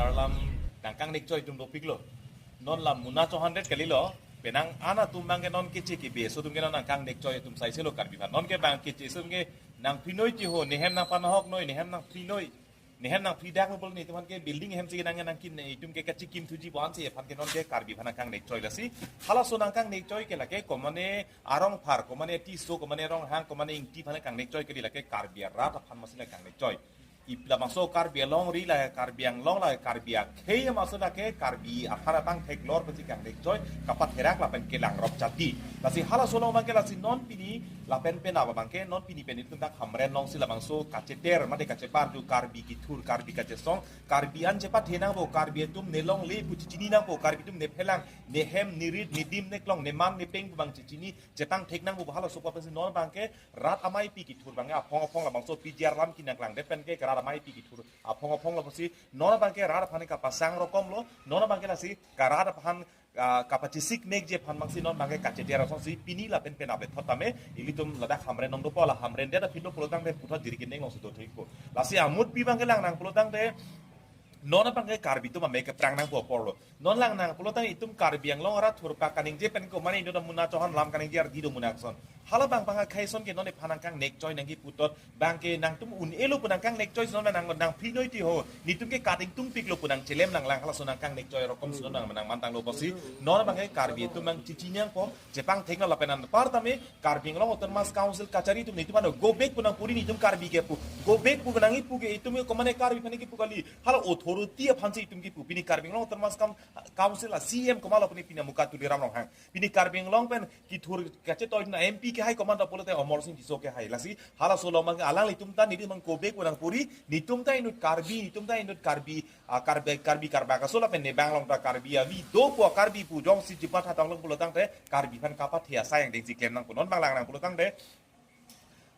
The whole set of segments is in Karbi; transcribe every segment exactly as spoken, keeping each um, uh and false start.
Arlam nangkangnek choi atum dopiklo. Non la muna chonghandet kalilo. Penang an atum abangke non keche kebe aso atumke non nangkangnek choi atum saiselo Karbi aphan. Nonke bang keche aso atumke nangphinoi ti ho, nehem nangpanahoknoi, nehem nangphinoi, nehem nangphidaklo bol netum aphanke building hem si nang nangkin, netum ke kachikimthuji pu ansi aphanke nonke Karbi aphan nangkangnek choi lasi. Halaso nangkangnek choi ke lake komane arong phar, komane Tisso, komane Ronghang, komane Ingti aphan kangnek choi kali, lake Karbi arat aphan masi nangkangnek choi. Ip labangso Karbi Anglong ri la, Karbi Anglong la, Karbi akhei maso lake Karbi aphar abang theklor pensi kangnek choi, kapatherak lapen kelang rop chati. Lasi halaso along abangke lasi non pini lapen penap abangke non pini pen itum dak Hamren alongsi labangso kacheter mate kacheparju Karbi kithur, Karbi kachesong, Karbi an chepathe nangpo, Karbi atum nelongle pu chechini nangpo, Karbi atum nephelang, nehem, nerit, nedim, neklong, neman, nepeng pu abang chechini, chepangthek nangpo halaso apotsi non abangke rat ameipi kithur abangke aphong aphong labangso P G R lam kinang klang det penke rat ameipi kithur aphong aphong labangsi non abangke rat aphan kapasang rokomlo, non abangke lasi karat aphan, ah, kapachesik mekji aphan abangsi non abangke kacheter asonsi pini lapen penap le thot tame ilitum ladak Hamren along dopo, la Hamren det aphi do pulotangte puthot jiri kineng alongsi dothekpo. Lasi amutpi abangke lang nang pulotangte non abangke Karbi atum amek keprang nangpo aporlo. Non lang nang pulotang itum Karbi Anglong arat thurpak kaningje pen komane indo muna chonghan lam kaningje ardi do muna ason. Hala abang abang akhei ason ke non ephan nangkangnek choi nangji puthot abangke nangtum un-elo pu nangkangnek choi non nang nangphinoi ti ho. Netum ke kading tungpiklo pu nangchelem lang lang halaso nangkangnek choi rokom si non nang nangmantanglo apotsi. Non abangke Karbi atum abang chechini nangpo, chepangthek nang lapen anpar tame Karbi Anglong Autonomous Council kachari atum netum ano go back pu nangpuri netum Karbi ke pu. Go back pu nangji pu ke itum ke komane Karbi aphan kipu kali. Hala authority aphansi itum kipu. Pini Karbi Anglong Autonomous Coun-, Council a C M komatlo pini pini Muka Tuliram Ronghang. Pini Karbi Anglong pen kithur kachetoi na M P kehai komat pulote Amarsing Tisso kehai. Lasi halaso along abang alanglitum ta nelitum abang go back pu nangpuri, netum ta inut Karbi, netum ta inut Karbi, ah, Karbi, Karbi Karbak aso lapen ne bang along ta Karbi avi dopo, Karbi pu jongsi jipat hatang along pulotangte Karbi aphan kapathe asai angdengsi klem nangpo. Non abang lang nang pulotangte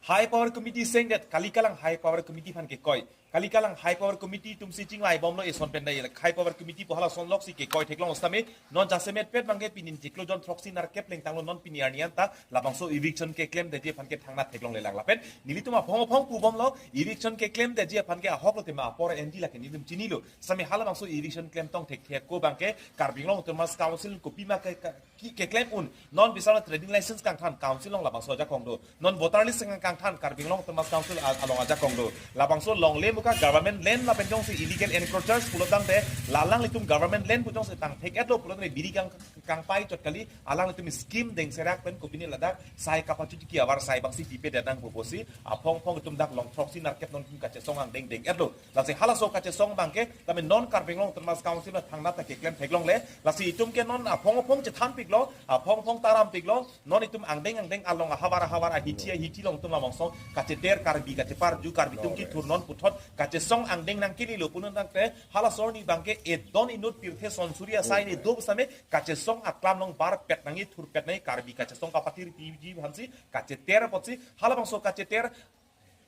High Power Committee sengdet, kali kalang High Power Committee aphan kekoi. Kali kalang High Power Committee atumsi chinglaibomlo eson pen dai High Power Committee pu halason loksi kekoi theklong sitame non jasemetpet abangke pini chiklo jon throksi nerkep lengtanglo, non pini arni anta labangso eviction keklemdetji aphan ke thangnat theklongle lang lapen nelitum aphong aphong pubomlo, eviction keklemdetji aphan ke ahoklo tema apor enji lake nelitum chinilo. Sitame halabangso eviction klemtong thekthek ako abangke Karbi Anglong Autonomous Council kopima ke, ke, ki, keklem un. Non bisala trading license kangthan Council along labangso ajakong do. Non voter list kang, kangthan Karbi Anglong Autonomous Council a-, along ajakong do. Labangso longle muka government land lapen jongsi illegal encroachers pulotangte la alanglitum government land pu jongsi tangthek-etlo pulotangte biri kang, kangpai chot kali, alanglitum scheme dengserak pen kopine ladak sai kapachotiki avarsai abangsi pipedet nangpo pusi aphong aphong itum dak long throksi nerkep non itum kachesong angdeng deng-etlo. Lasi halaso kachesong abangke tame non Karbi Anglong Autonomous Council na thangnat ta keklem theklongle. Lasi itum ke non aphong aphong chethanpiklo, aphong aphong tarampiklo. Non itum angdeng angdeng along ahavar ahavar ahithi ahithi along itum labangso kacheter Karbi kacheparju Karbi atum kithur non puthot kachesong angdeng nangkelilo pu nangtangte halaso arni abangke edon inut pirthe sonsuri asai ne do sitame kachesong aklam along barpet nangji, thurpet nangji, Karbi kachesong kapathirpiji aphansi kacheter apotsi halabangso kacheter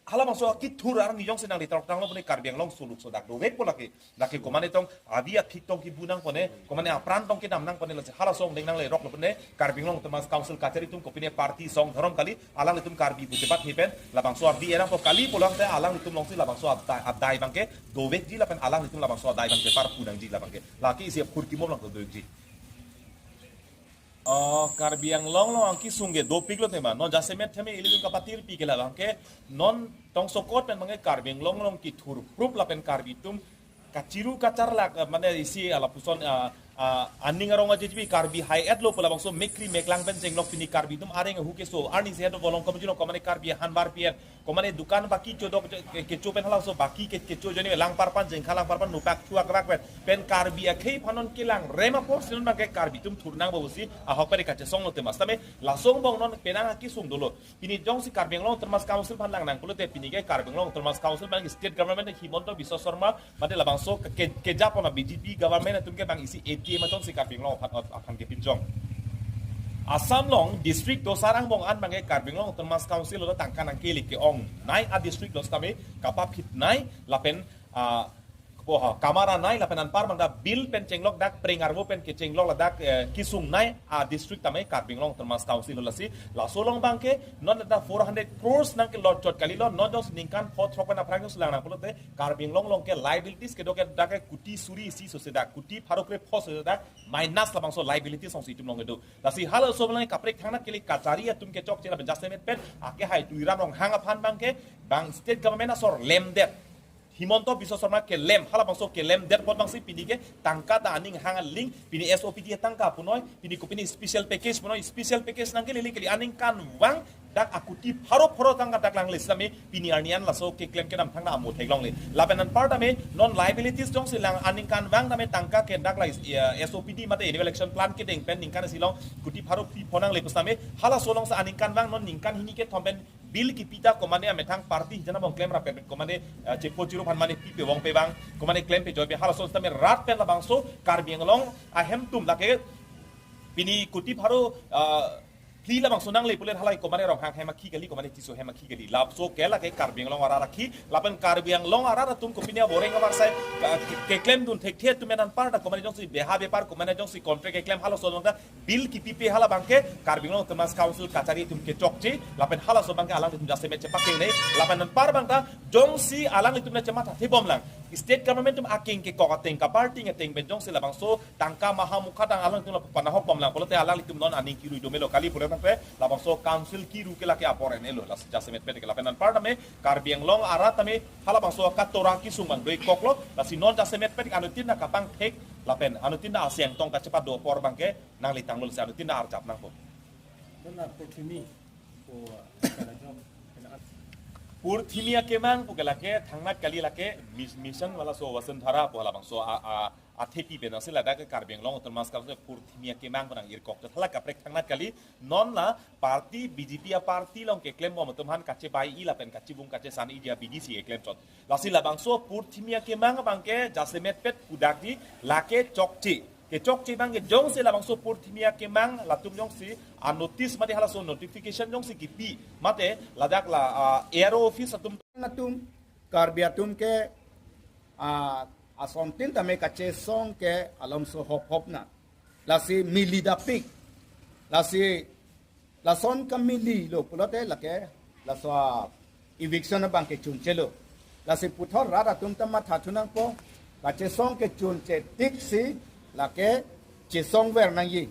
halabangso akithur arni jongsi nanglitum tanglo pune Karbi Anglong suluk so dak dovekpo lake. Lake komane tong avi athik tong kibu nangpo ne, komane apran tong kedam nangpo ne, lasi halaso angdeng nangleroklo pune Karbi Anglong Autonomous Council kachari atum kopine party song dhorom kali, alanglitum Karbi pu chepat hipen labangso ardi erangpo kali pulotangte alanglitum alongsi labangso adai, adai abangke dovekji lapen alanglitum labangso adai abangke parpu nangji labangke. Lake isi aphurkimo abangke dovekji. Oh, Karbi Anglong along angki sungge dopiklo tema. Non jasemet tame ilitum kapathirpi ke labangke non tongsokot pen abangke Karbi Anglong along kithur prup lapen Karbi atum kachiru kacharlak, eh, mane isi alapuson, ah, ah, aning arong ajejibi Karbi hai-etlo pu labangso mekri meklang pen chenglok pini Karbi atum areng ahu keso arni sehet volong komjulong komane Karbi hanbar pi-et komane dukan baki chodok ke, kecho pen halaso baki ke, kecho joni langparpan jengkha langparpan nupak thuak rak pen pen Karbi akhei aphan non kelang rem apotsi non abangke Karbi atum thur nangpo pusi ahok pere kachesonglo tema sitame laso angbong non penang akisung dolo. Pini jongsi Karbi Anglong Autonomous Council aphan lang nang pulote pini ke Karbi Anglong Autonomous Council abang state government Himanta Biswa Sarma mate labangso ke, ke, kejapon a B J P government atum ke bang isi A T M atum si Karbi Anglong aphan, aphan kepinjong. Assam along district dosar angbong an abangke Karbi Anglong Autonomous Council lo tangka nangkele ke-ongnei a-district lo sitame kapaphitnei lapen, ah, Poha, kamara nai lapen anpar bangta bill pen chenglok dak preng arvo pen kechenglok ladak, eh, kesung nai a district tame Karbi Anglong Autonomous Council lo. Lasi laso along abangke non ladak four hundred crores nangkelot chot kalilo, non jongsi ningkan pho throk pen aphrang jongsi lang nang pulote Karbi Anglong along ke liabilities kedo ke dak ke kuti suri isi sose dak, kuti pharo krepho sose dak, minus labangso liabilities jongsi itum along kedo. Lasi halaso along kaprek thangnat kali kachari atum kechokche lapen jasemet pen akehai Tuliram Ronghang aphan abangke bang state government asor lemdet. Himanta Biswa Sarma kelem, halabangso kelemdet apot abangsi pini ke tangka ta aning hang aling, pini S O P D tangka punoi, pini kopine special package punoi, special package nangkele kele aningkanvang dak akuti pharo pharo tangka dak langle sitame pini arni an laso keklem kedam thangta amo theklongle. Lapen anpar tame non liabilities jongsi lang aningkanvang tame tangka ke dak la is-, eh, S O P D mate annual action plan kedeng pen ningkan isi along kuti pharo phli phonangle pusitame halaso alongsi aningkanvang non ningkan hini kethom pen bill kipi ta komane amethang party jana bong klem rapet komane, eh, chepo chirup aphan mane pipe vong pe vang komane klem pe joy pe halaso sitame rat pen labangso Karbi Anglong ahem atum lake pini kuti pharo, eh, phli labangso nangle pulen halai komane Ronghang hem akhi kali, komane Tisso hem akhi kali. Laso ke lake Karbi Anglong arat akhi, lapen Karbi Anglong arat atum kopine aboreng abarsai, eh, ke-, keklem dun thekthe atum pen anpar ta komane jongsi beha bepar komane jongsi contract keklem halaso along ta bill kipipe halabangke Karbi Anglong Autonomous Council kachari atum kechokche, lapen halaso abangke alanglitum jasemet chepakengne, lapen anpar bangta jongsi alanglitum na chematha thibom lang. State government atum akeng kekok ateng kaparting ateng pen jongsi labangso tangka maha mukha tang alanglitum la panahok bom lang pulote alanglitum non aning kiru domelo kali pulo tangte labangso council kiru ke lake apor enelo lasi jasemet pen ke lapen anpar tame Karbi Anglong arat tame halabangso katora kesung bang doi koklo lasi non jasemet pen anuttin na kapangthek lapen anuttin na asiang tong kachepado apor abangke nangli tanglo lasi anuttin na arjap nangpo. Dona Purthimi, po, kala jok, kala. Purthimi akemang pu ke lake thangnat kali lake mis-, mission walaso Vasundhara pu halabangso a, a, athepi pen asi ladak ke Karbi Anglong Autonomous Council Purthimi akemang pu nang irkok. Hala kaprek thangnat kali non la party B J P a party along keklem bom atum aphan kachebai-i lapen kachibung kachesan-i dia B D C keklem chot. Lasi labangso Purthimi akemang abangke jasemet pet pudakji lake chokche. Kechokche abangke jongsi labangso Purthimi akemang latum jongsi a notice mate halaso notification jongsi kipi mate ladak la, ah, A R O office atum atum Karbi atum ke, ah, asontin tame kachesong ke alomso hop hop na. Lasi mili dapik. Lasi lason kamili lo pulote lake laso eviction abangke chunchelo. Lasi puthot rat atum ta matha thunangpo, kachesong ke chunche tiksi lake chesong ver nangji.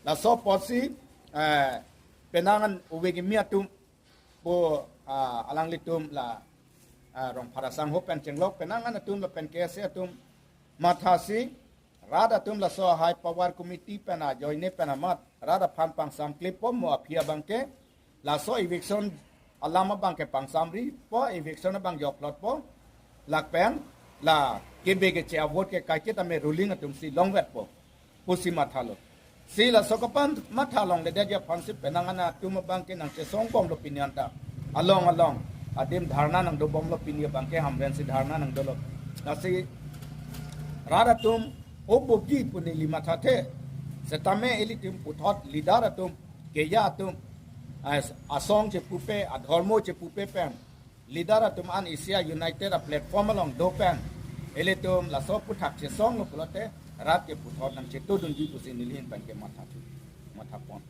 Laso apotsi, eh, penang an ove kimi atum pu, ah, alanglitum la, ah, Rongphar asangho pen chenglok penang an atum lapen K S A atum mathasi rat atum laso high power committee pen ajoine pen amat rat aphan pangsam klippo mo aphi abangke laso eviction alam abangke pangsamripo, eviction abang joklotpo, lapen la kebe keche avote ke kaiketa me ruling atumsi longvetpo pusi mathalo. Si laso kapan matha longledet aphansi penang an atum abangke nangchesong bomlo pini anta. Along along adim dharna nangdo bomlo pini abangke Hamren si dharna nangdolo. Lasi rat atum obogi pu neli mathathe. Setame ilitum puthot leader atum, keja atum, as-, asong chepupe, adhormo chepupe pen leader atum an isi a united a platform along do pen ilitum laso aphuthak chesonglo pulote rat ke puthot nangchetudunji pusi neli ahin pen ke matha thu, mathapon.